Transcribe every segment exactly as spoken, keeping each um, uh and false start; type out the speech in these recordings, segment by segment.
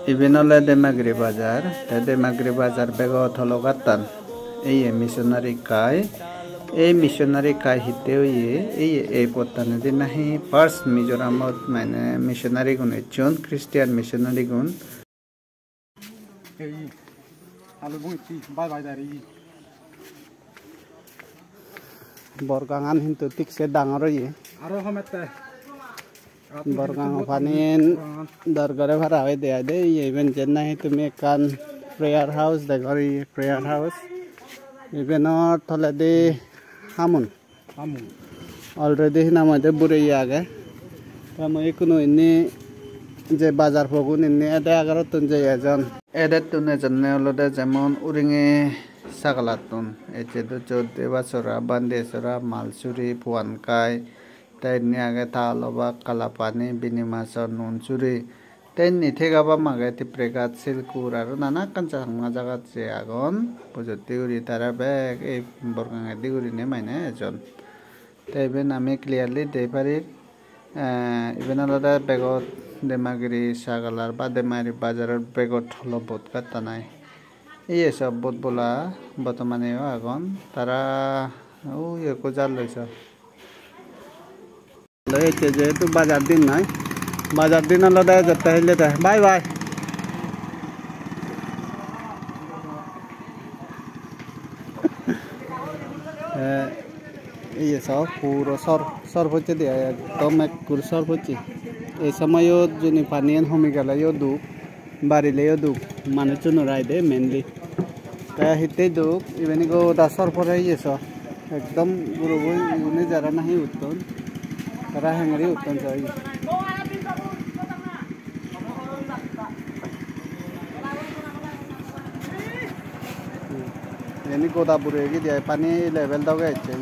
Iben ole Demagiri bazar, te Demagiri bazar bego tolo gattan. Eye missionary kai, ei missionary kai hitte oye, eye ei pottanodi nahi first Mizoramot mane missionary gun ecchon, Christian missionary gun. Ei, alu bung itti, bye bye dari. Borgangan hintu thik se dangor oye. Aro homette. Borgang paniyen dor gore para oide aide, iye iben jen nahi tumi ekkan prayer house degor, iye prayer house. Ibenor toledi hamun. Hamun. Already hi nang hoide bure ye age. Te mui ikkunu inni je bazar pogun inni ede agorottun jeye ejon. Edettun ejonne olode jemon uringe sagalattun. Ecche duccho Debasora, Bandesora, Malsuri, Puankai, te inni age Talobak, Kalapani, Binimaso, Nunsuri. Te inni Thegabam age, Tipreghat, Silkur aro nana ekkan Changma jagat je agon. Bojotti guri tara bek ei Borgangedi gurinei mane ejon. Te iben ami clearly dei parir, eh, iben olode begot Demagiri sagalar ba Demagiri bazarot begot holo bot gattanai. Iye sob bot bola botomaneyo agon. Tara ui ekko jar loi so. Loi ecche jehetu bazar din noi. Bazar din olode jette hille te. Bye bye. Eh, iye so puro sor, sor pocche de ai, ekdom ekkur sor pocche. Ei somoyot juni paniyan homi geleyo duk, barileyo duk, manuchunor aide mainly. Te hittey duk, iben goda sor pore iye so. Ekdom gurogoi igune jara nahi utton. Tara hengeri utton so iye. Iyeni goda bure gidi ai, pani level doge ecche.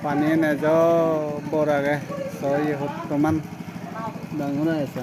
Pani ejo bor age, so iye hottoman dangor age so.